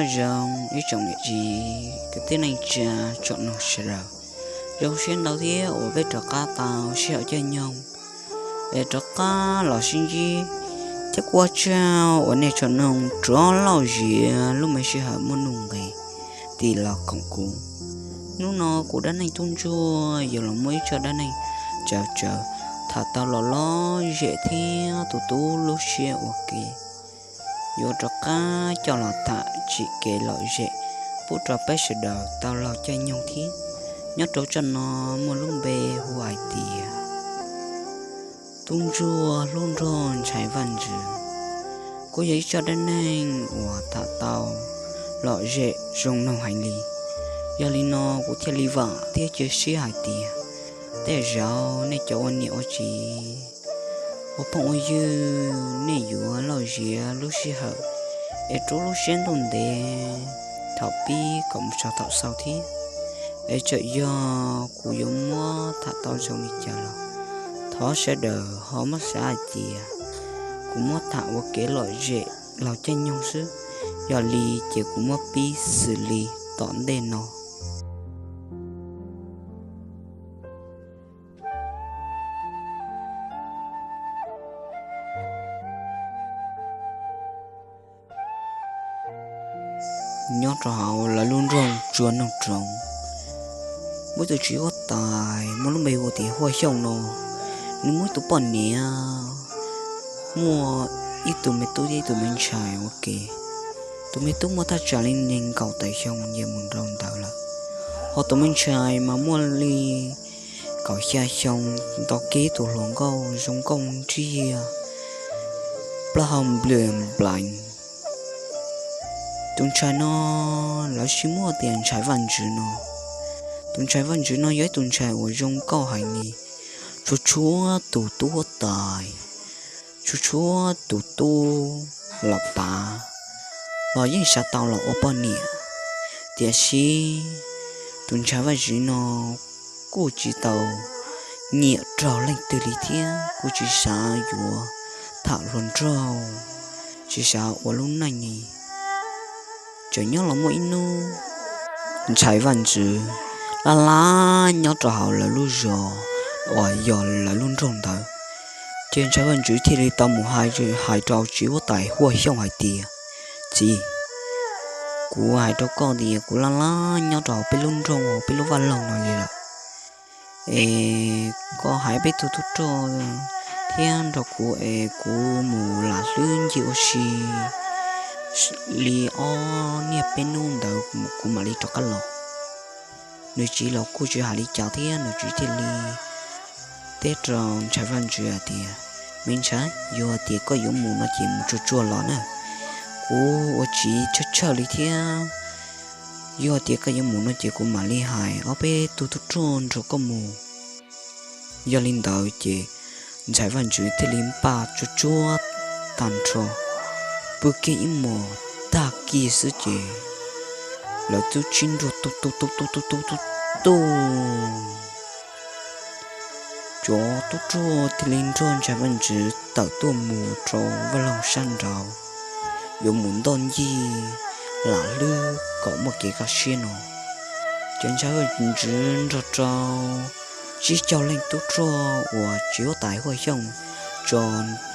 Zoo ib tsoom niam txiv kwv tij neej tsa tsoom mloog sawv daws, zoo siab ntau thiab uas peb rov qab tau sij hawm caij nyoog es rov qab los sib ntsib thiab kuaj tsaug uas nej tsoom mloog rov lauj zias lub me sij hawm muaj nuj nqis tig los koom kuv. Hnub no kuv dab neeg tub ntsuag yuav los muaj ib txoj dab neeg txawv txawv, tham tau los lom zem thiab tu tu lub siab ua ke. Yuav rov qab coj los tham txim kev lom zem pub rau peb sawv daws tau laug caij nyoog thiab. Nyob rau txoj no muaj lub npe hu hais tias tub ntsuag hlub nraug ntxhais Vaj Ntxwv. Kuj yog ib txoj dab neeg uas tham tau lom zem zoo mloog heev li. Yog li no kuv thiaj li vam thiab cia siab hais tias tej zaum nej cov ua niam ua txiv, ua phooj ua ywg, nej yuav lauj zias lub sij hawm es rub lub siab ntuj ntev thaum pib kom mus txog thaum xaus thiab. Es txawm yog kuv yuav muab tham tau zoo li cas los thov sawv daws ho muab xav hais tias kuv muab tham ua kev lom zem laug caij nyoog xwb. Yog li ces kuv muab pib xws li tom ntej no. Nyob rau hauv lawv lub nroog Tsua Noog Roov, muaj ib tug txiv huab tais muaj lub npe hu tias Huaj Xyooj no, nws muaj ib tug poj niam, muaj ib tug me tub thiab ib tug me ntxhais ua ke. Tus me tub muaj thaj tsam li nees nkaum tawm xyoo ya mus rau ntawd lawm, ho tus me ntxhais mas muaj li kaum xya xyoo, nto kiag tus hluas nkauj zoo nkauj ntsib yag, plaub hau nplias nplaim. Tus ntxhais no lawv siv muab tias ntxhais Vaj Ntxwv no. Tus ntxhais Vaj Ntxwv no yog ib tus ntxhais uas zoo nkauj heev li, txhua txhua tus tub huab tais, txhua txhua tus tub los pav los yeej xav tau los ua poj niam. Tiam sis tus ntxhais Vaj Ntxwv no kuj tsis tau nyiam raug leej twg li thiab kuj tsis xav yuav tham hluas nraug, tsis xav ua lub neej li. Txawm nyob los muaj ib hnub, ntxhais Vaj Ntxwv laj laj nyob rau hauv lawv lub zos uas yog lawv lub nroog ntawd, ces ntxhais Vaj Ntxwv thiaj li tau mus hais rau txiv huab tais Huaj Xyooj hais tias, Txiv, kuv hais rau koj tias kuv laj laj nyob rau hauv peb lub nroog, peb lub vaj loog no li lawm, es koj hais peb tug tub rog thiab nrog kuv es kuv mus lam hlwb ncig ua si li ob niaj peb hnub ntawd kuv mam li rov qab los. Nws txiv los kuj tsis hais li cas thiab nws txiv thiaj li teb rau ntxhais Vaj Ntxwv hais tias, Me ntxhais, yog tias koj yuav mus no ces mus tsuag tsuag los na, kuv ua tsis tshawj tshawj li thiab. Yog tias koj yuav mus no ces kuv mam li hais ob peb tug tub rog nrog koj mus. Yog li ntawd ces ntxhais Vaj Ntxwv thiaj li npaj tsuag tsuag tag nrho, pw kiag ib hmos tag kis xwb ces lawv twb sib nrug tu tu tu tu tu tu tu tu. Cov tub rog thiaj li nrog ntxhais Vaj Ntxwv tawm tuaj mus rau vaj loog sab nraud, yuav mus ntoj ncig lam hlwb kom muaj kev kaj siab no. Ces ntxhais Vaj Ntxwv nrog rau tsib caug leej tub rog uas txiv huab tais Huaj Xyooj tso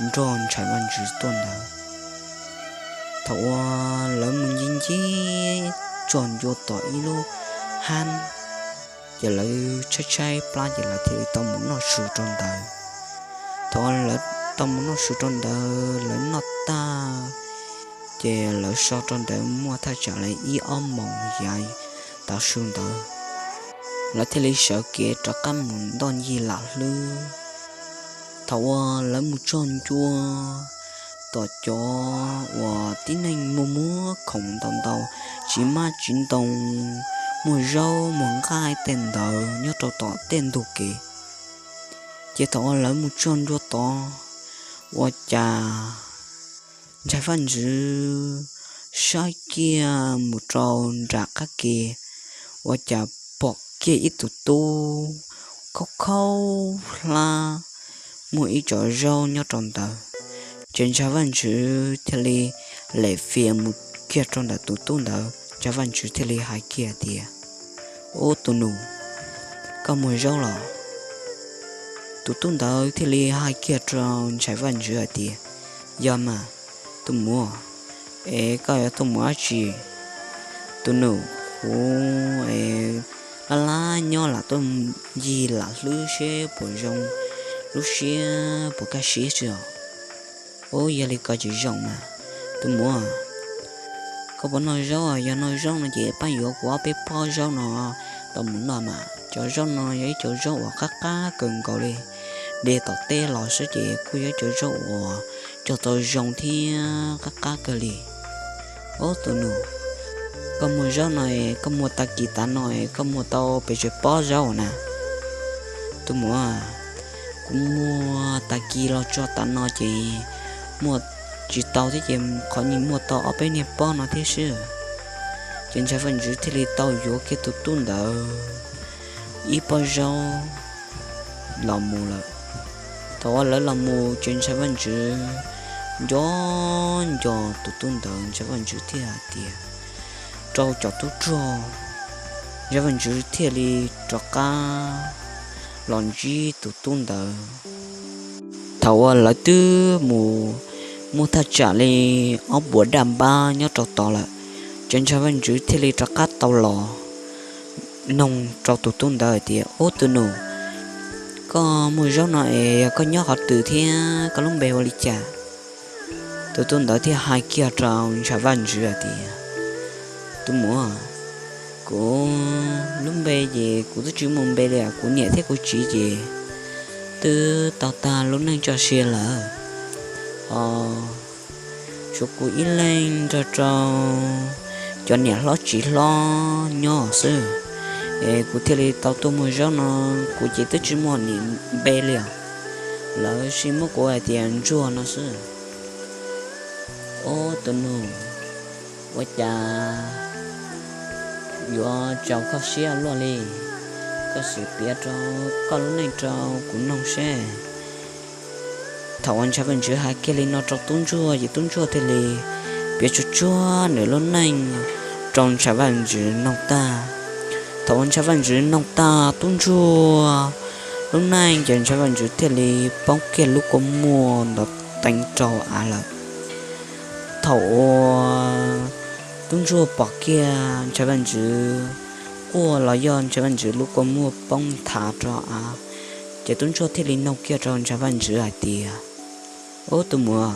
nrog ntxhais Vaj Ntxwv tuaj ntawd. Thaum uas lawv mus ncig ncig txog ncua tom ib lub hab, ces lawv tshaib tshaib plab ces lawv thiaj li tau mus noj su rau ntawd. Thaum uas lawv tau mus noj su rau ntawd, lawv noj tag, ces lawv so rau ntawd muaj thaj tsam li ib ob moos yav tav su ntawd, lawv thiaj li sawv kev rov qab mus ntoj ncig lam hlwb. Thaum uas lawv mus txog ncua tom cov uas tib neeg muaj muab khoom ntau ntau, txiv mab txiv ntoo, muaj zaub muaj nqaij tej ntawd nyob rau tom tej ntug kev. Ces thaum uas lawv mus txog ncua tod, ua cas ntxhais Vaj Ntxwv saib kiag mus rau nram qab ke, ua cas pom kiag ib tug tub khaub khaub hlab muaj ib co zaub nyob rau ntawd. Ces ntxhais Vaj Ntxwv thiaj li lem fias mus kiag rau ntawm tus tub ntawd, Ntshav Vaj Ntsws thiaj li hais kiag tias, Ub tus nus, koj muag zaub los? Tus tub ntawd thiaj li hais kiag rau Ntshav Vaj Ntsws hais tias, Yog mas, tus muam, es koj yuav tuaj mus dab tsi? Tus nus, kuv laj laj nyob lam tuaj ncig lam hlwb seb puas zoo lub siab puas kaj siab xwb os. Ub, yog li ko ces zoo mas. Tus muam, koj puas noj zaub? Yog noj zaub no ces pab yuav kuv ob peb pob zaub no tau mus noj mas. Cov zaub no yog ib cov zaub uas qab qab kawg nkaus li, de tom teb los xwb ces kuj yog ib cov zaub uas cog tau zoo thiab qab qab kawg li. Ub tus nus, koj muag zaub no es koj muag tag kis tav no es koj muag tau pes tsawg pob zaub na? Tus muam, kuv muag tag kis los txog tav no ces muag tsis tau thiab ces qhov nis muag tau ob peb niag pob no thiab xwb. Ces Ntshav Vaj Ntsws thiaj li tau yuav kiag tus tub ntawd ib pob zaub los mus lawm. Thaum uas lawv los mus ces Ntshav Vaj Ntsws nco nco tus tub ntawd, Ntshav Vaj Ntsws thiaj hais tias, Rau cov tub rog, Ntshav Vaj Ntsws thiaj li rov qab los ntsib tus tub ntawd. Thaum uas lawv twb mus muaj thaj tsam li ob puas daj npab nyob rau tod lawm, ces Ntshav Vaj Ntsws thiaj li rov qab tau los noog rau tus tub ntawd hais tias, Ub tus nus, koj muag zaub no es yog koj nyob qhov twg thiab koj lub npe hu li cas? Tus tub ntawd thiaj hais kiag rau Ntshav Vaj Ntsws hais tias, Tus muam, kuv lub npe ces kuv twb tsis muaj npe li, kuv niam thiab kuv txiv ces twb tau tag lub neej tso sia lawm. Ho tshuav kuv ib leeg nrog rau cov niam hlob txiv hlob nyob xwb, es kuv thiaj li tau tuaj muag zaub no. Kuv ces twb tsis muaj niam npe li os, lawv sis muab kuv hais tias Ntsuag no xwb. Ub tus nus, ua cas yuav tsaus koj siab luaj li? Koj sim piav rau koj lub neej rau kuv noog seb. Thaum uas Ntshav Vaj Ntsws hais kiag li no rau tub ntsuag ces tub ntsuag thiaj li piav tsuag tsuag nws lub neej rau Ntshav Vaj Ntsws noog tag. Thaum uas Ntshav Vaj Ntsws noog tag tub ntsuag lub neej ces Ntshav Vaj Ntsws thiaj li poob kiag lub kua muag ntawd teev rau av lawm. Thaum uas tub ntsuag pom kiag Ntshav Vaj Ntsws quaj los yog Ntshav Vaj Ntsws lub kua muag poob nthav rau av, ces tub ntsuag thiaj li noog kiag rau Ntshav Vaj Ntsws hais tias, Ub tus muam,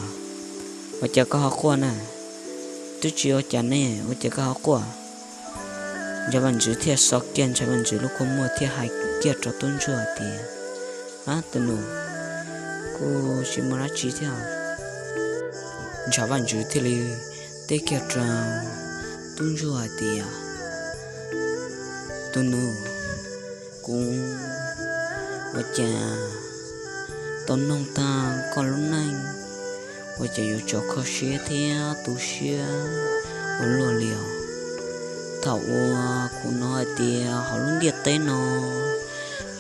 ua cas koj ho quaj na? Twb tsis ua cas ne, ua cas koj ho quaj? Ntshav Vaj Ntsws thiaj xo kiag Ntshav Vaj Ntsws lub kua muag thiab hais kiag rau tub ntsuag tias, Ab tus nus, kuj tsis muaj dab tsi thiab. Ntshav Vaj Ntsws thiaj li teb kiag rau tub ntsuag hais tias, Tus nus, kuv ua cas tau noog tag koj lub neej, ua cas yuav tsaus koj siab thiab tu siab ua luaj li os. Thaum uas kuv hnov hais tias hauv lub ntiaj teb no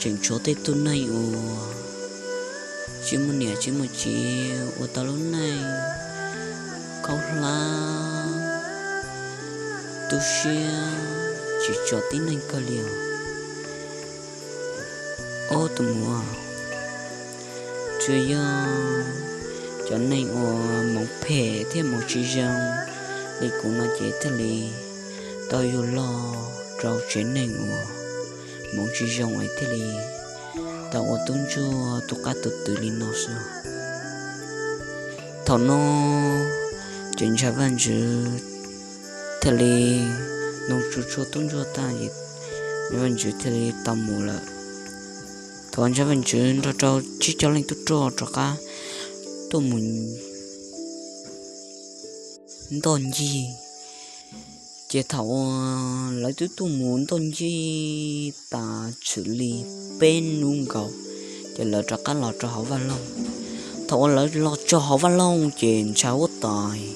tseem tshuav tej tug neeg uas tsis muaj niam tsis muaj txiv ua tau lub neej khaub hlab tu siab tsis tso tib neeg kawg li os. Ob tus muam, tsuas yog cov neeg uas hmoov phem thiab hmoov tsis zoo li kuv no ces thiaj li tau yug los rau tsev neeg uas hmoov tsis zoo es thiaj li tau ua tub ntsuag tus qab tus twv li no xwb. Thaum no ces Ntshav Vaj Ntsws thiaj li nug tsuj tsuag tub ntsuag tag, Ntshav Vaj Ntsws thiaj li tau mus lawm. Thaum Ntshav Vaj Ntsws nrog rau tsib caug leej tub rog rov qab tuaj mus ntoj ncig, ces thaum uas lawv twb tuaj mus ntoj ncig tas txhwm li peb hnub nkaus, ces lawv rov qab los rau hauv vaj loog. Thaum uas lawv los txog hauv vaj loog ces Ntshav Huab Tais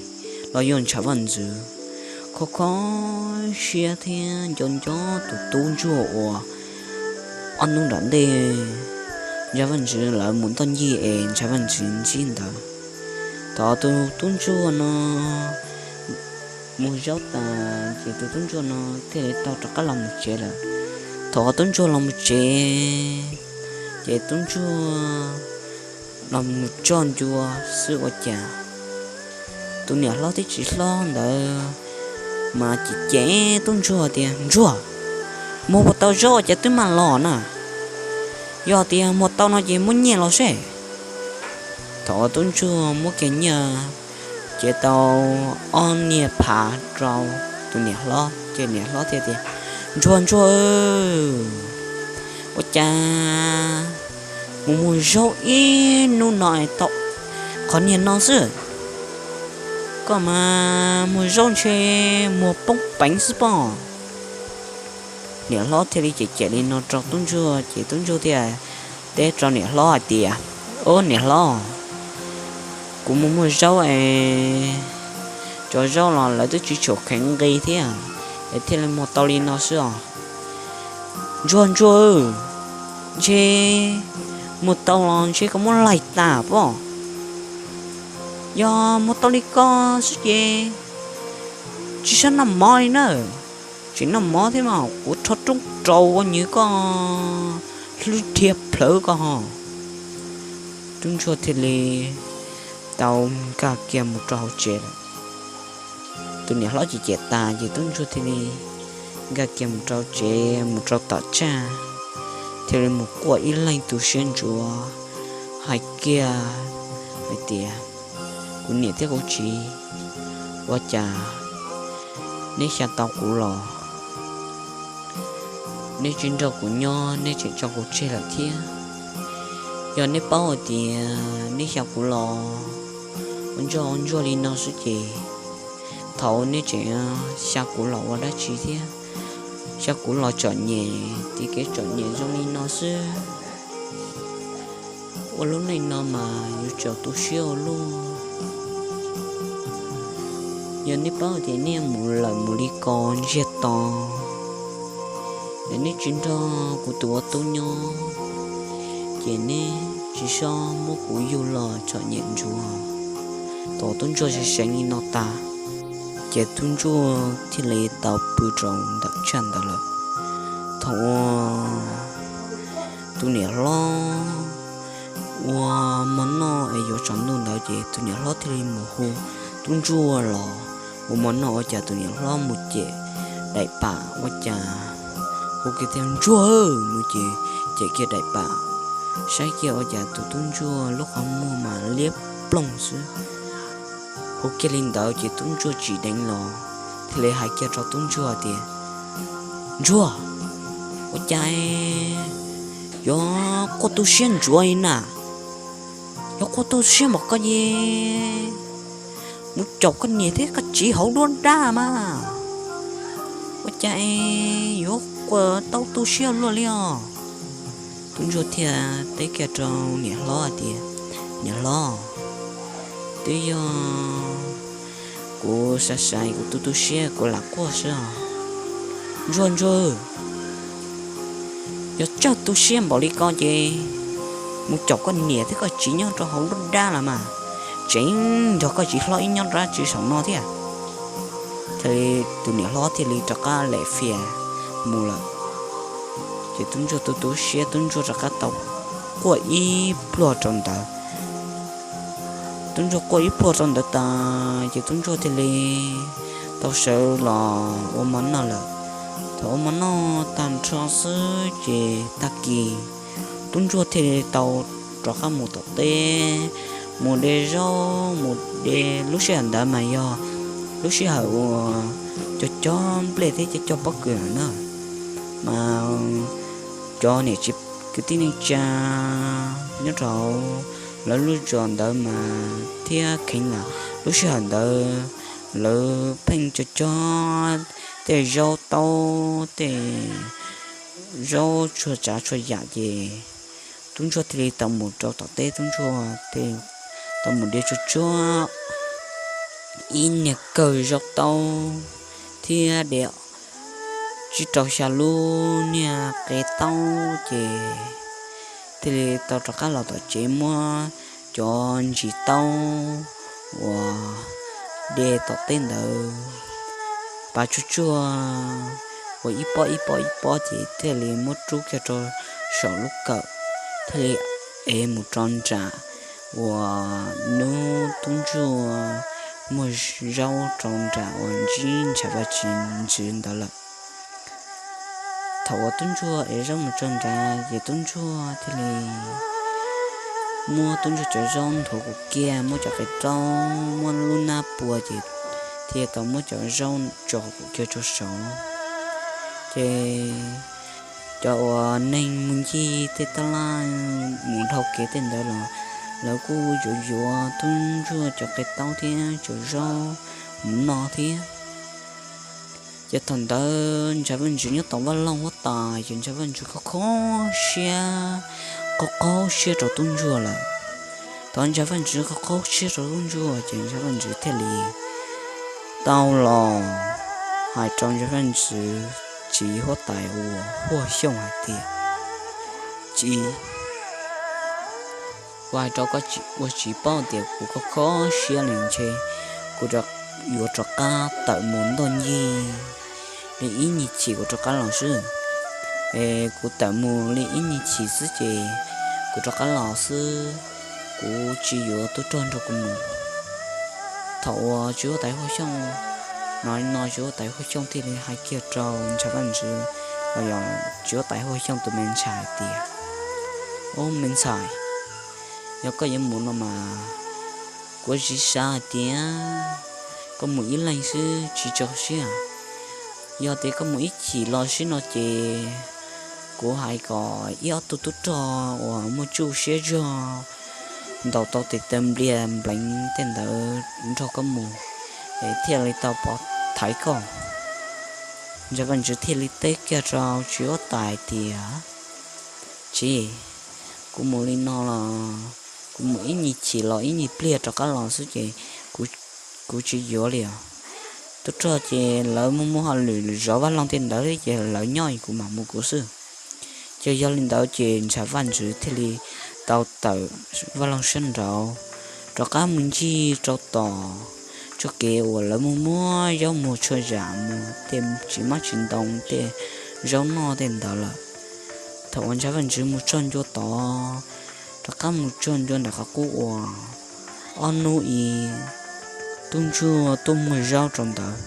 los yog Ntshav Vaj Ntsws kho kho siab thiab nco nco tus tub ntsuag uas ob hnub nram ntej Ntshav Vaj Ntsws lawv mus ntoj ncig es Ntshav Vaj Ntsws ntsib ntawd. Thaum tus tub ntsuag no muag zaub tas ces tus tub ntsuag no thiaj li tau rov qab los mus tsev lawm. Thaum tub ntsuag los mus tsev, ces tub ntsuag los mus txog ntua xwb ua cas tus niam hlob thiab txiv hlob ntawd mas cem cem tub ntsuag tias, Ntsuag, muag puas tau zaub ua cas twb mag los na? Yog tias muag tau no ces muab nyiaj los seb. Thaum uas tub ntsuag muab kiag nyiaj cev tau ob niag phav rau tus niam hlob ces niam hlob thiaj tias, Ntsuag ntsuag, ua cas mus muag zaub ib hnub no tau qhov niag no xwb? Koj mas muag zaub ntshe muag poob peev xwb pob. Niam hlob thiaj li cem cem li no rau tub ntsuag ces tub ntsuag thiaj teb rau niam hlob hais tias, Ob niam hlob, kuv mus muag zaub es cov zaub los lawv twb tsis tshua kheev nqi thiab es thiaj li muag tau li no xwb os. Ntsuag ntsuag, ntshe muag tau los ntshe koj muab laig tas pob. Yog muag tau li ko xwb ces tsis txhob noj mov li na. Tseem noj mov thiab mas kuv rho roob rau ua nws koj hlwb dhia plhawv koj ho. Tub ntsuag thiaj li tau nkag kiag mus rau hauv tsev lawm. Tus niam hlob cem cem tas ces tub ntsuag thiaj li nkag kiag mus rau tsev mus rau tom tsaj, thiaj li mus quaj ib leeg tu siab ntsuav hais kiag hais tias, Kuv niam thiab kuv txiv, ua cas neb xya tau kuv los neb tsis nrog kuv nyob, neb tseem tso kuv tseg lawm thiab? Yog neb paub hais tias neb xya kuv los ua ntsuag ua ntsuag li no xwb ces thaum neb tseem xya kuv los ua dab tsi thiab? Xya kuv los txom nyem, tiv kev txom nyem zoo li no xwb, ua lub neej no mas yuav tsum tu siab ua luaj. Yog neb paub tias neb mus lawm mus li ko ntsiag to, es neb tsis nrog kuv tus ua tub nyob, ces neb tsis txhob muab kuv yug los txom nyem ntsuav. Thaum tub ntsuag seev seev li no tas, ces tub ntsuag thiaj li tau pw rau ntawm tsaj ntawd lawm. Thaum uas tus niam hlob ua mov noj es yuav tsaus ntuj ntawd ces tus niam hlob thiaj li mus hu tub ntsuag los ua mov noj, ua cas tus niam hlob mus cem daim pam ua cas hu kiag tias, Ntsuag, mus ces cem kiag daim pam, saib kiag ua cas tus tub ntsuag lub qhov muag mas liab ploog xwb. Hu kiag li ntawd ces tub ntsuag tsim deev los thiaj li hais kiag rau tub ntsuag tias, Ntsuag, ua cas yuav quaj tu siab ntsuav li na? Yuav quaj tu siab npaum ko ces mus caum koj niam thiab koj txiv hauv duab dab mas, ua cas yuav quaj tau tu siab luaj li os? Tub ntsuag thiaj teb kiag rau niam hlob hais tias, Niam hlob, twb yog kuv xav xav kuv tu tu siab kuv lam quaj xwb os. Ntsuag ntsuag, yog tsawg tu siab npaum li ko ces mus caum koj niam thiab koj txiv nyob rau hauv lub dab los mas, tseem nrog koj txiv hlob ib nyob rau dab tsi saum no thiab. Thiaj li tus niam hlob thiaj li rov qab lem fias mus lawm. Ces tub ntsuag tu tu siab, tub ntsuag rov qab tau quaj ib pluag rau ntawd. Tub ntsuag quaj ib pluag rau ntawd tas ces tub ntsuag thiaj li tau sawv los ua mov noj lawm. Thaum ua mov noj tag nrho xwb ces tag kis tub ntsuag thiaj li tau rov qab mus tom teb, mus de zaub, mus de, lub sij hawm ntawd mas yog lub sij hawm uas cog cog nplej thiab cog cog pob kws na. Mas cov niam txiv kwv tij neej tsa nyob rau lawv lub zos ntawd mas thiab kheev mas lub sij hawm ntawd lawv pheej cog cog tej zaub taub, tej zaub txhua tsav txhua yam ces tub ntsuag thiaj li tau mus rau tom teb, tub ntsuag thiaj tau mus de tsuag tsuag ib niag kawm zaub taub thiab de tsib rau xya lub niag qe taub ces thiaj li tau rov qab los tom tsev muab cov ntsis taub uas de tom teb ntawd Pas tsuag tsuag uas ib pob ib pob ib pob ces thiaj li muab rub kiag rau saum lub kawm, thiaj li ev mus rau nram uas hnub tub ntsuag muag zaub rau nram uas ntsib Ntshav Vaj Ntxwv ntawd lawm. Thaum uas tub ntsuag ev zaub mus tso nrad ces tub ntsuag thiaj li muab tub ntsuag cov zaub nthuav kiag, muab cov qe taub, muab lub hnab pua ces thiaj tau muab cov zaub tso kiag rau saud. Ces cov uas neeg mus ncig tej tab laj mus dhau kev tej ntawd los lawv kuj yuav yuav tub ntsuag cov qe taub thiab cov zaub mus noj thiab. Ces thaum ntawd Ntshav Vaj Ntxwv nyob tom vaj loog huab tais, ces Ntshav Vaj Ntxwv kho kho siab, qaug qaug siab rau tub ntsuag lawm. Thaum Ntshav Vaj Ntxwv qaug qaug siab rau tub ntsuag ces Ntshav Vaj Ntxwv thiaj li tau los hais rau Ntshav Vaj Ntxwv txiv huab tais uas Huaj Xyooj hais tias, Txiv, kuv hais rau koj ua tsis paub tias kuv kho kho siab li ntshe kuv yuav rov qab tawm mus ntoj ncig li ib nyuag chim kuv rov qab los xwb. Es kuv tawm mus li ib nyuag chim xwb ces kuv rov qab los xwb, kuv tsis yuav tub rog nrog kuv mus. Thaum uas txiv huab tais Huaj Xyooj no no txiv huab tais Huaj Xyooj thiaj li hais kiag rau Ntshav Vaj Ntxwv, los yog txiv huab tais Huaj Xyooj tus me ntxhais hais tias, Ub me ntxhais, yog koj yuav mus no mas kuv tsis xav hais tias koj mus ib leeg xwb tsis tso siab. Yog tias koj mus ib chim los xwb no ces kuv hais kom ib ob tug tub rog uas muaj txuj siab zog ntaus tau tes taw npliag npleev tej ntawd nrog koj mus, es thiaj li tau pov thaiv koj. Ntshav Vaj Ntxwv thiaj li teb kiag rau txiv huab tais tias, Txiv, kuv mus li no los kuv mus ib nyuag chim los ib nyuag pliag rov qab los xwb ces kuv tsis yuav li os. Tub rog ces lawv muaj muaj hauj lwm zov vaj loog tej ntawd ces lawv nyob kuv mam mus kuv xwb. Ces yog li ntawd ces Ntshav Vaj Ntxwv thiaj li tau tawm vaj loog sab nraud rov qab mus ncig rau tom txoj kev uas lawv muaj muab zaub muag tshua zam mus tej tsis mab tsis ntoo tej zaub noj tej ntawd lawm. Thaum uas Ntshav Vaj Ntxwv mus txog ncua tod, rov qab mus txog ncua nram qab qub uas ob hnub ib tub ntsuag tuaj muag zaub rau ntawd,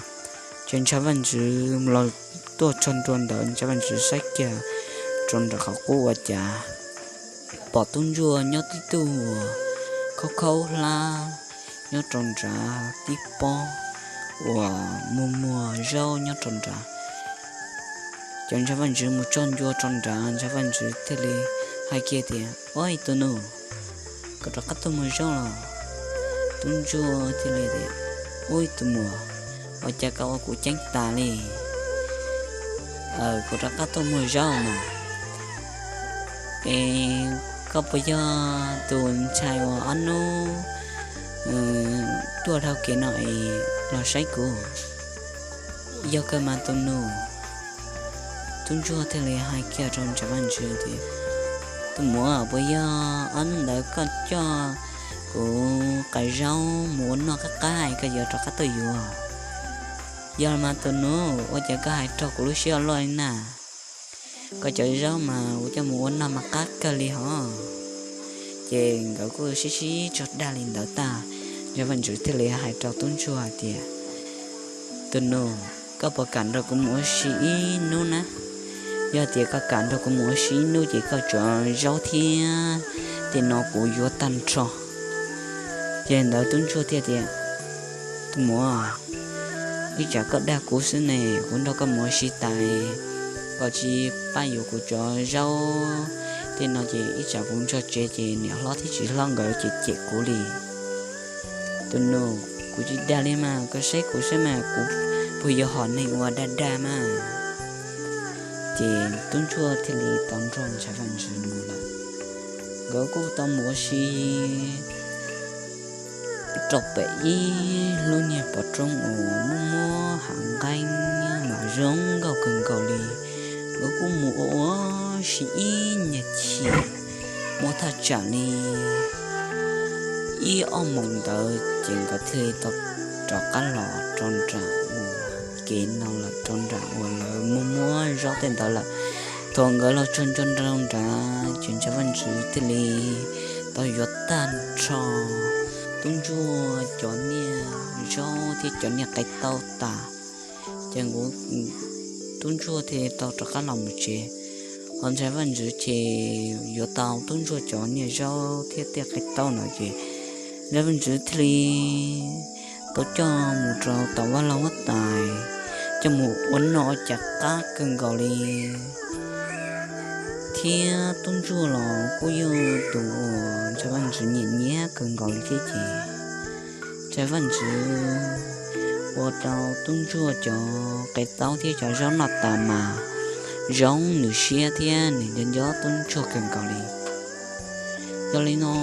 ces Ntshav Vaj Ntxwv los tuaj txog ntua ntawd Ntshav Vaj Ntxwv saib kiag rau nram qab qub ua cas pom tub ntsuag nyob tib tug uas khaub khaub hlab nyob rau nrad tib pob uas muag muag zaub nyob rau nrad. Ces Ntshav Vaj Ntxwv mus txog ncua rau nrad Ntshav Vaj Ntxwv thiaj li hais kiag tias, Ub tus nus, koj rov qab tuaj muag zaub los? Tub ntsuag thiaj li tias, Ub tus muam, ua cas koj ua kuv ceeb tas li? Kuv rov qab tuaj muag zaub mas. Es koj puas yog tus ntxhais uas ob hnub tuaj dhau kev no es los saib kuv? Yog kawg mas tus nus. Tub ntsuag thiaj li hais kiag rau Ntshav Vaj Ntxwv tias, Tus muam, puas yog ob hnub ntawd koj coj kuv qais zaub mus ua noj qab qab es koj yuav rov qab tuaj yuav? Yog mas tus nus, ua cas koj hais raug kuv lub siab ua luaj li na? Koj cov zaub mas kuv coj mus ua noj mas qab kawg li hos. Ces nkawd kuj sib sib tso dag li ntawd tag, Ntshav Vaj Ntxwv thiaj li hais rau tub ntsuag hais tias, Tus nus, koj puas kam nrog kuv mus ua si ib hnub na? Yog tias koj kam nrog kuv mus ua si ib hnub ces koj cov zaub thiab tej no kuv yuav tag nrho. Ces ntawd tub ntsuag thiaj tias, Tus muam, ib tsam koj dag kuv xwb ne, kuv nrog koj mus ua si tas, koj tsis pab yuav kuv cov zaub tej no ces ib tsam kuv ntsog tsev ces niam hlob thiab txiv hlob nkawd ces cem kuv li. Tus nus, kuv tsis dag li mas, koj saib kuv saib mas kuv puas yog hom neeg uas dag dag mas. Ces tub ntsuag thiaj li tau nrog Ntshav Vaj Ntxwv mus lawm. Nkawd kuj tau mus ua si rau pem ib lub niag pov roob uas muaj muab hav nqeeb mas zoo nkauj kawg nkaus li. Nkawd kuj mus ua ua si ib nyuag chim, muaj thaj tsam li ib ob moos ntawd ces nkawd thiaj li tau rov qab los rau nram uas kev no lawm rau nram uas lawv muaj muab zaub tej ntawd lawm. Thaum nkawd los txog ntua nram ces Ntxhais Vaj Ntxwv thiaj li tau yuav tag nrho tub ntsuag cov niag zaub thiab cov niag qe taub tas, ces tub ntsuag thiaj tau rov qab los mus tsev. Ho Ntxhais Vaj Ntxwv ces yuav tau tub ntsuag cov niag zaub thiab tej qe taub no ces Ntxhais Vaj Ntxwv thiaj li tau coj mus rau tom vaj laug huab tais, coj mus ua noj ua cas qab kawg nkaus li. Thiab tub ntsuag los kuj yog tus uas Ntxhais Vaj Ntxwv nyiam nyiam kawg nkaus li thiab ces Ntxhais Vaj Ntxwv ua rau tub ntsuag cov qe taub thiab cov zaub noj tas mas zoo nws siab thiab nws nco nco tub ntsuag kawg nkaus li. Yog li no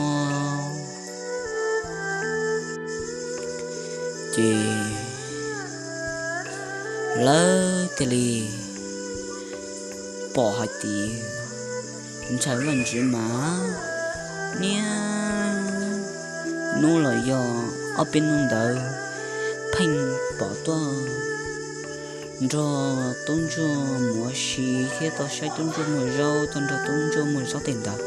ces lawv thiaj li pom hais tias Ntxhais Vaj Ntxwv mas niaj hnub los yog ob peb hnub ntawd pheej pom tuaj nrog tub ntsuag mus ua si thiab tau saib tub ntsuag muag zaub, tau nrog tub ntsuag muag zaub tej ntawd.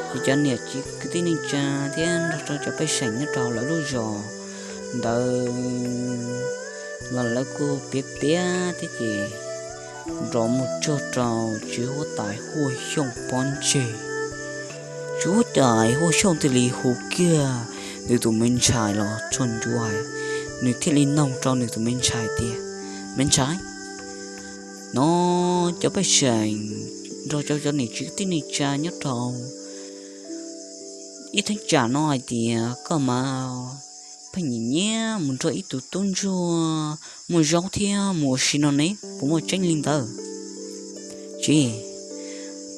Ces cov niam txiv kwv tij neej tsa thiab nrog rau cov pej xeem nyob rau lawv lub zos ntawd los lawv kuj piav piav thiab ces nrov mus txog rau tswv huab tais Huaj Xyooj pob ntseg. Tswv huab tais Huaj Xyooj thiaj li hu kiag nws tus me ntxhais los txog ntua, nws thiaj li noog rau nws tus me ntxhais tias, Me ntxhais, no cov pej xeem nrog rau cov niam txiv kwv tij neej tsa nyob rau ib thaj tsam no hais tias koj mas pheej nyiam nyiam mus nrog ib tug tub ntsuag muag zaub thiab mus ua si no ne, puas muaj tseeb li ntawd? Tsis,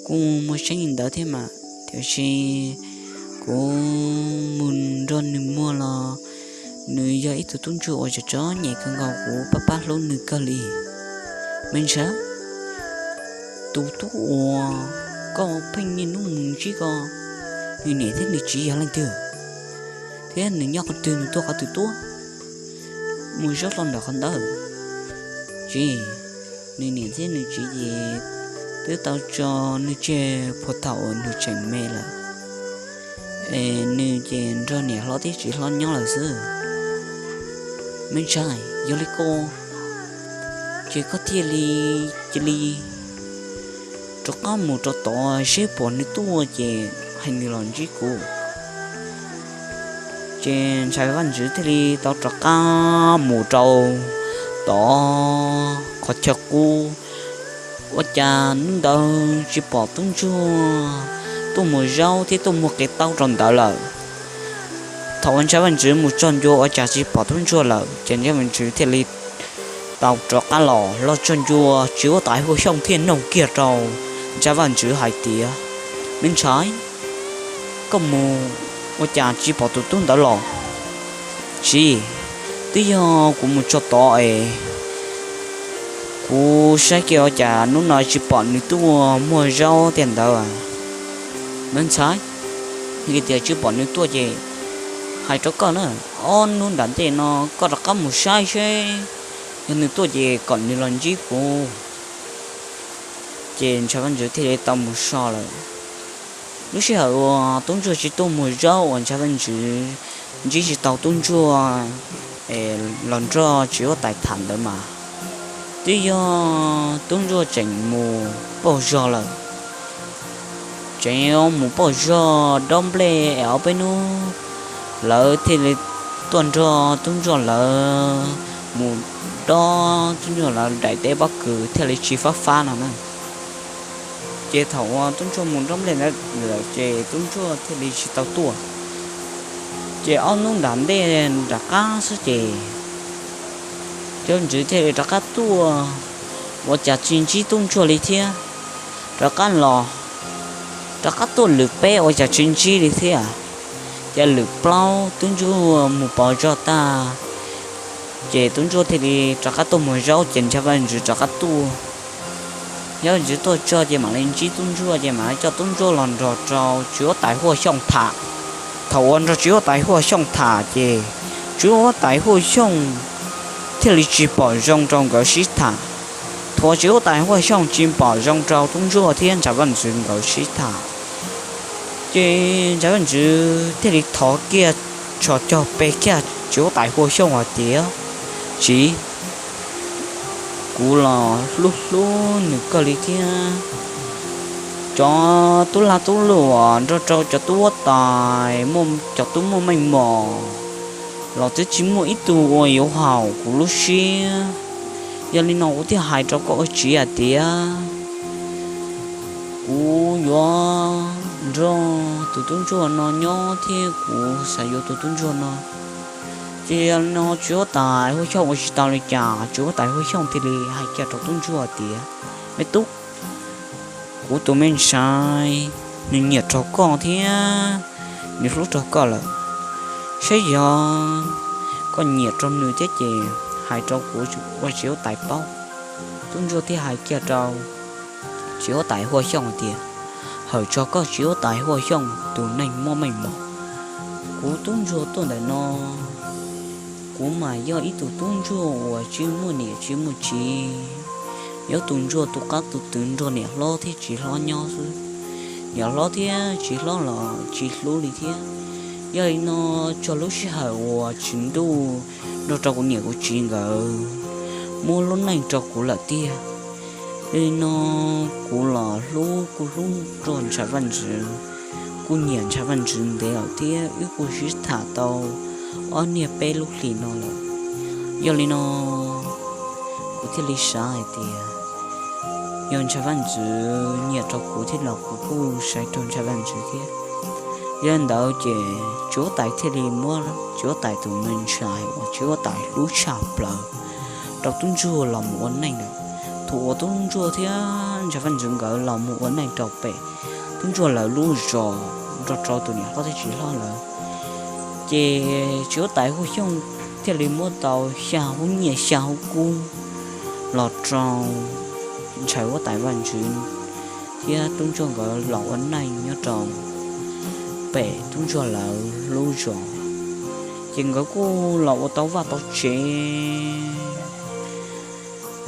kuj muaj tseeb li ntawd thiab mas, tiam sis kuv mus nrog nws muag los nws yog ib tug tub ntsuag uas txom txom nyem kawg nkaus, kuv pab pab hlub nws kawg li. Me ntxhais, tus tub uas koj pheej niaj hnub mus ntsib ko, nws niam thiab nws txiv yog leej twg, thiab nws nyob qhov twg, nws tuaj qhov twg tuaj mus zaub hlo ntawm qhov ntawd? Tsis, nws niam thiab nws txiv ces twb tau tso nws tseg puag thaum uas nws tseem me lawm, es nws ces nrog niam hlob thiab txiv hlob nyob lawm xwb. Me ntxhais, yog li ko ces koj thiaj li cia li rov qab mus rau tod seb puas nws tuaj ces hais nws los ntsib kuv. Ces ntxhais Vaj Ntxwv thiaj li tau rov qab mus rau tod qhov chaw qub. Ua cas hnub ntawd tsis pom tub ntsuag tuaj muag zaub thiab tuaj muag qe taub rau ntawd lawm. Thaum uas ntxhais Vaj Ntxwv mus txog ncua ua cas tsis pom tub ntsuag lawm, ces ntxhais Vaj Ntxwv thiaj li tau rov qab los, los txog ncua tswv huab tais Huaj Xyooj thiaj noog kiag rau ntxhais Vaj Ntxwv hais tias, Me ntxhais, koj mus ua cas tsis pom tus tub ntawd los? Tsis, twb yog kuv mus txog tod es kuv saib kiag ua cas hnub no tsis pom nws tuaj muag zaub tiag ntawd. Me ntxhais, tias tsis pom nws tuaj ces hais rau koj na, ob hnub nram ntej no koj rov qab mus saib seb yog nws tuaj ces kom nws los ntsib kuv. Ces ntxhais Vaj Ntxwv thiaj li tau mus so lawm. Lub sij hawm uas tub ntsuag tsis tuaj muag zaub uas ntxhais Vaj Ntxwv ntsib tsis tau tub ntsuag los nrog tswv huab tais tham ntawd mas, twb yog tub ntsuag tseem mus pauj zog lawm. Tseem mus pauj zog dob nplej es ob peb hnub lawv thiaj li tuaj nrog tub ntsuag lawv mus dob tub ntsuag lawv daim teb pob kws thiaj li tsis fab fab no na. Ces thaum uas tub ntsuag mus dob nplej ntawd lawm ces tub ntsuag thiaj li tsis tau tuaj. Ces ob hnub nram ntej nram qab xwb ces ntxhais Vaj Ntxwv thiaj li rov qab tuaj, ua cas tsis ntsib tub ntsuag li thiab. Rov qab los, rov qab tuaj lwm peb ua cas tsis ntsib li thiab. Ces lwm plaub tub ntsuag mus pauj zog tag, ces tub ntsuag thiaj li rov qab tuaj muag zaub ces ntxhais Vaj Ntxwv rov qab tuaj. Ntxhais Vaj Ntxwv tuaj txog ces mam li ntsib tub ntsuag ces mam li coj tub ntsuag los nrog rau tswv huab tais Huaj Xyooj tham. Thaum uas nrog tswv huab tais Huaj Xyooj tham ces tswv huab tais Huaj Xyooj thiaj li tsis pom zoo rau nkawd sib tham. Thuav txiv huab tais Huaj Xyooj tsis pom zoo rau tub ntsuag thiab Ntshav Vaj Ntxwv nkawd sib tham. Ces Ntshav Vaj Ntxwv thiaj li thov kiag, tso cog pe kiag txiv huab tais Huaj Xyooj hais tias, Txiv, kuv los hlub hlub nws kawg li thiab. Cov tub lag tub luam nrog rau cov tub huab tais, cov tub muaj meej mom los twb tsis muaj ib tug uas yuav haum kuv lub siab. Yog li no kuv thiaj hais rau koj ua txiv hais tias kuv yuav nrog tus tub ntsuag no nyob thiab kuv xav yuav tus tub ntsuag no. Ces yog li no txiv huab tais Huaj Xyooj ua tsis tau li cas, txiv huab tais Huaj Xyooj thiaj li hais kiag rau tub ntsuag tias, Me tub, kuv tus me ntxhais, nws nyiam raug koj thiab nws hlub raug koj lawm. Saib yog koj nyiam raug nws thiab ces hais rau kuv ua txiv huab tais paub. Tub ntsuag thiaj hais kiag rau txiv huab tais Huaj Xyooj hais tias, Hawm tso koj txiv huab tais Huaj Xyooj tus neeg muaj meej mom. Kuv tub ntsuag tuaj ntawm no, kuv mas yog ib tug tub ntsuag uas tsis muaj niam tsis muaj txiv, yog tus ntsuag tus qab tus twv nrog niam hlob thiab txiv hlob nyob xwb. Niam hlob thiab txiv hlob los tsis hlub li thiab. Yog li no, txog lub sij hawm uas tsis ntuj nrog rau kuv niam kuv txiv nkawd muab lub neej rau kuv lawm tiag. Yog li no, kuv los hlub kuj hlub nrog Ntshav Vaj Ntxwv, kuj nyiam Ntshav Vaj Ntxwv ntev lawm thiab wb kuj sib tham tau ob niag peb lub hlis no lawm. Yog li no, kuv thiaj li xav hais tias yog Ntshav Vaj Ntxwv nyiam rau kuv thiab los kuv kuj xaiv rau Ntshav Vaj Ntxwv thiab. Yog li ntawd ces txiv huab tais thiaj li muab txiv huab tais tus me ntxhais uas txiv huab tais hlub tshaj plaws rau tub ntsuag los mus ua neej lawm. Thaum uas tub ntsuag thiab Ntshav Vaj Ntxwv nkawd los mus ua neej rau pem tub ntsuag lawv lub zos nrog rau tus niam hlob thiab txiv hlob lawv, ces txiv huab tais Huaj Xyooj thiaj li muab tau xya hub nyiaj xya hub kub los rau ntxhais huab tais Vaj Ntxwv thiab tub ntsuag nkawd los ua neej nyob rau pem tub ntsuag lawv lub zos. Ces nkawd kuj los ua tau vaj tau tsev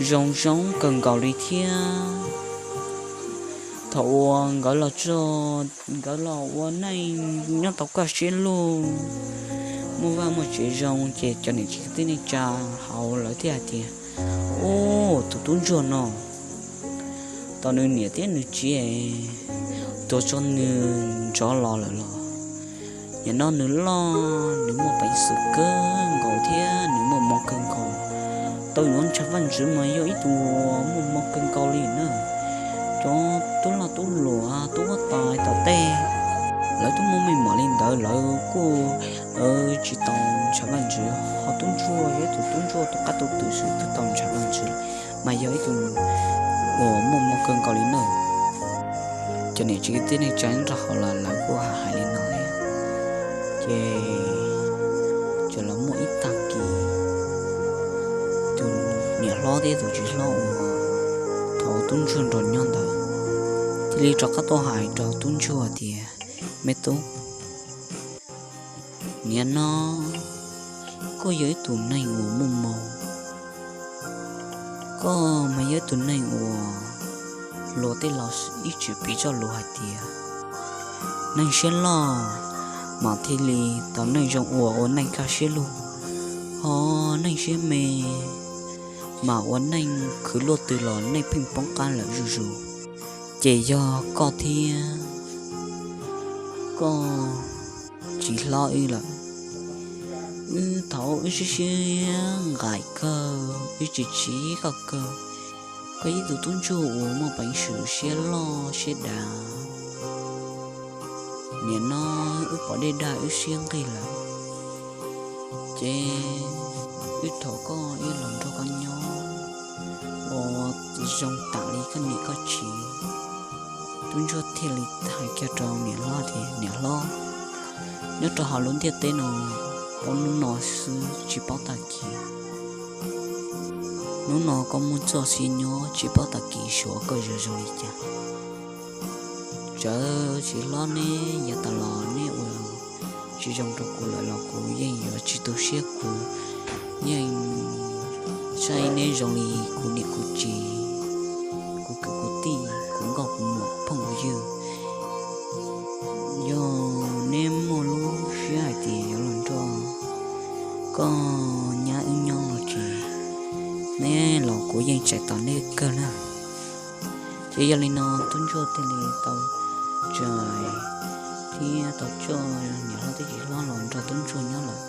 zoo zoo kawg nkaus li thiab. Thaum uas nkawd los txog, nkawd los ua neej nyob tau kaj siab lug, muaj vaj muaj tsev zoo, ces cov niam txiv kwv tij neej tsa hauv lawv thiaj hais tias, Ub, tus tub ntsuag no, tau nws niam thiab nws txiv tuag tso nws ntxov los lawm los, nim no nws loj, nws muaj peev xwm kawg nkaus thiab nws muaj hmoo kawg nkaus. Tau yuav Ntshav Vaj Ntxwv mas yog ib tug muaj hmoo kawg nkaus li na. Cov tub loj tub luam tub huab tais tom tej, lawv twb muaj meej mom li ntawd lawv kuj tsis tau Ntshav Vaj Ntxwv, ho tub ntsuag yog ib tug tub ntsuag tus qab tus twm xwb twb tau Ntshav Vaj Ntxwv, mas yog ib tug uas muaj hmoo kawg nkaus li na. Cov niam txiv kwv tij neej tsa nyob rau hauv los lawv kuj hais li no thiab. Ces txawm los muaj ib tag kis, tus niam hlob thiab tus txiv hlob uas thaum tub ntsuag nrog nyob ntawd thiaj li rov qab tuaj hais rau tub ntsuag tias, Me tub, nim no koj yog ib tug neeg uas muaj hmoo, koj mas yog ib tug neeg uas luag tej laus ib txwm piv txoj lus hais tias, neeg siab loj mas thiaj li tau neej zoo uas ua neej kaj siab lug, ho neeg siab me mas ua neej khwv luaj twg los neej pheej poob qab lawm zuj zus. Ces yog koj thiab, koj tsis hlob wb lawm. Wb thaum wb siab siab nqaim kawg, wb tsis txhim koj kawg. Koj ib tug tub ntsuag uas muaj peev xwm siab loj siab dav. Nim no wb pom dej dag wb siab nqig lawm, ces wb thov koj wb los nrog koj nyob ua zoo tam li koj niam koj txiv. Tub ntsuag thiaj li hais kiag rau niam hlob tias, Niam hlob, nyob rau hauv lub ntiaj teb no, paub hnub no xwb tsis paub tag kis. Hnub no koj muaj txoj sia nyob tsis paub tag kis xyov koj yuav zoo li cas. Txawm txiv hlob neb yav tas los neb ua tsis zoo rau kuv lawm los kuv yeej yuav tsis tu siab, kuv yeej Saib neb zoo li kuv niam kuv txiv, kuv kwv kuv tij, kuv nkauj kuv muam phooj kuv ywg, yog neb muaj lub siab hais tias yuav los nrog koj nyab wb nyob no ces neb los kuv yeej txais tos neb kawg na. Ces yog li no tub ntsuag thiaj li tau txais thiab tau coj niam hlob thiab txiv hlob los nrog tub ntsuag nyob lawm.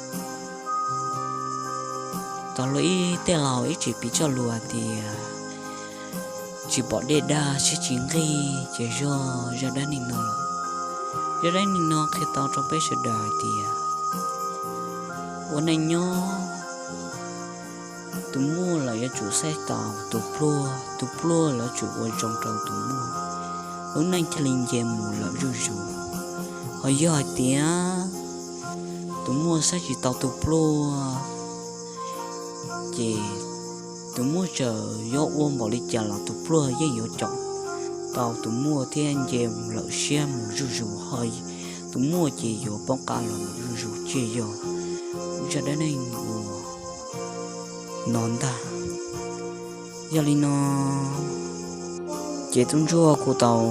Tau luag ib tej laus ib txwm piv txoj lus hais tias tsis pom dej dag siab tsis nqig, ces zaj dab neeg no, zaj dab neeg no qhia tau rau peb sawv daws hais tias ua neej nyob, tus muaj los yuav tsum saib taus tus pluag, tus pluag los yuav tsum ua zoo rau tus muaj, lub neej thiaj li nce mus lawm zuj zus. Ho yog hais tias tus muaj saib tsis taus tus pluag, ces tus muaj txawm yuav ua npaum li cas los tus pluag yeej yuav caum tau tus muaj thiab nce lawm siab mus zuj zus, ho tus muaj ces yuav poob qab los zuj zus. Ces yog zaj dab neeg uas no ntag. Yog li no ces tub ntsuag kuj tau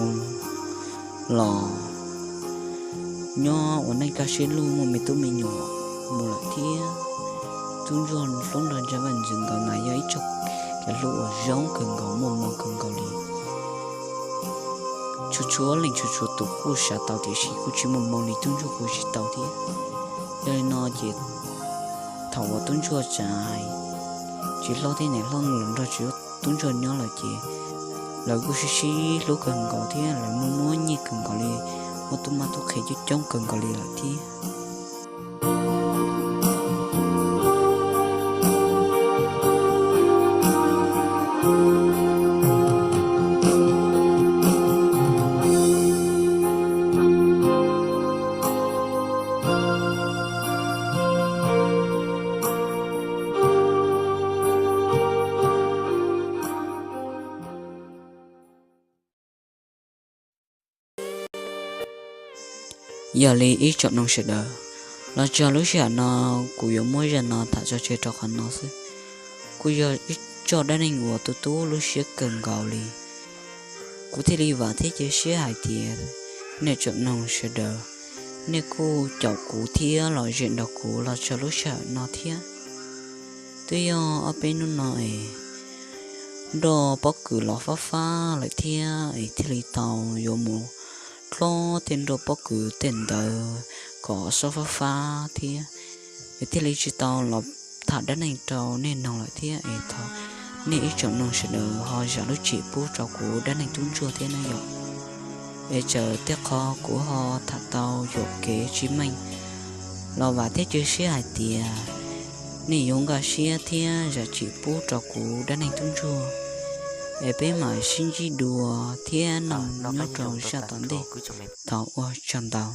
los nyob ua neej kaj siab lug muaj me tub me nyuam mus lawm thiab. Tub ntsuag hlub nrog Ntxhais Vaj Ntxwv nkawd mas yog ib tug kev hlub uas zoo kawg nkaus, muaj moo kawg nkaus li. Txhua txhua leej txhua txhua tus kuj xav tau tiam sis kuj tsis muaj moo li tub ntsuag kuj tsis tau thiab. Yog li no ces thaum uas tub ntsuag txiv hlob thiab niam hlob los nrog tub ntsuag nyob lawm ces lawv kuj sib sib hlub kawg nkaus thiab lawv muaj muaj nyiaj kawg nkaus li, muaj tub mab tub qhe coob coob kawg nkaus li lawm thiab. Yog li ib tsoom mloog sawv daws, los txog lub sij hawm no kuv yuav muab zaj no tham tso tseg rau qhov no xwb. Kuj yog ib zaj dab neeg uas tu tu lub siab kawg nkaus li. Kuv thiaj li vam thiab cia siab hais tias nej tsoom mloog sawv daws, nej kuj caum kuv thiab los zem nrog kuv los txog lub sij hawm no thiab. Twb yog ob peb hnub no es nroj pob kws los fab fab lawm thiab es thiaj li tau yuav mus dlob tej nroj pob kws tej ntawd kom xob fab fab thiab, es thiaj li tsis tau los tham dab neeg rau nej mloog lawm thiab. Es thov nej ib tsoom mloog sawv daws ho zam lub txim pub rau kuv dab neeg tub ntsuag thiab na yom. Es txawm tej qho kuv ho tham tau yuam kev tsis meej los vam thiab cia siab hais tias nej yuav nkag siab thiab zam txim pub rau kuv dab neeg tub ntsuag. Es peb mam sib ntsib dua thiab mloog nyob rau zaj tom ntej. Thov ua tsaug ntau.